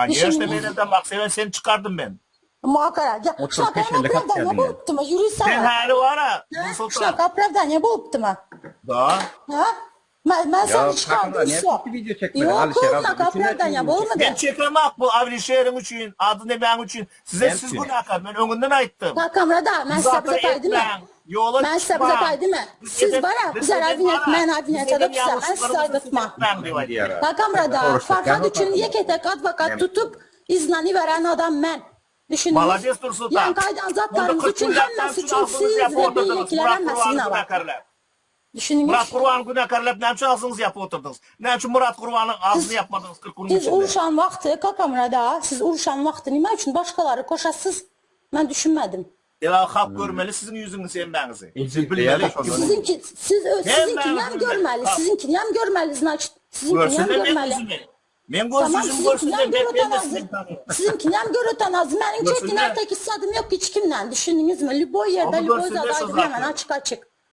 Kanýeşne men edemok, sebäbi seni çykardym men. Muňa gara, ýa, Oturyp şunaka hem peşende opravdaniýa kakýardyň ýa. bolupdymy, ýuri Sen saňa? häli bara, Hä? Nursultan. Şunaka opravdaniýa bolupdymy? Da. Hä? Men, men Ýa seni çykardym, Kakamyrat näme wsýo. üçin wideo çekmediň Ýok, Alyşer abla şunaka bütün näçe opravdaniýa wideo bolmady. Men çekemok bu Alyşeriň üçin, ady nemäň üçin. Size Näme siz üçin? günäkär, men öňünden aýtdym. Kakamyrat-a, men size bir Muzakara zat aýdymy? etmäň, ýola Men size bir zat çykmaň. aýdymy? Biz Siz eden, bara, biz bizler eden obwinýat, bara, meni biz obwinýat eden edipsiz, men sizi ýalňyşlyklarymyzy siz aýdytma. etmäň diýip aýtdym. Kakamyrat-a, Soraşdyk, Farhad ýa üçin Kakamyrat. ýeke-tek adwokat Näme? tutup, yzyndan iberen adam men. Düşündiňiz? Malades Nursultan. Ýaňky aýdan Onda zatlaryňyz 40 üçin günläp hemmesi näme üçin üçin agzyňyzy siz ýapyp we otyrdyňyz beýlekiler Murat hemmesi Gurbany winabat. günäkärläp? Düşündiňiz? Murat Gurbany günäkärläp näme üçin agzyňyzy ýapyp otyrdyňyz? Näme üçin Murat Gurbanyň agzyny Siz ýapmadyňyz 40 günüň siz içinde? urşan wagty Kakamyrat aga, siz urşan wagty nime üçin başgalary koşasyz? Men düşünmedim. Sebäbi halk görmeli siziň ýüzüňizi hemmäňizi. Ejiz Siz bilmeli. Siziňki siz siziňkinäm Hemmäňizi bilmeli. görmeli, Halk. siziňkinäm görmeli znaçt, siziňkinäm Görsünler meň görmeli. ýüzümi. Men Tamam görsüzüm siziňkinäm görsünler men göröten men de azı. sizi tanıyorum. Siziňkinäm göröten azı. Meniň çetin Görsünler. ertek issadım yok hiç kimden. Düşündiňizmi? Lüboý ýerde Onu lüboý görsünler zat şo aýdyp hemen zatlary. açyk açyk.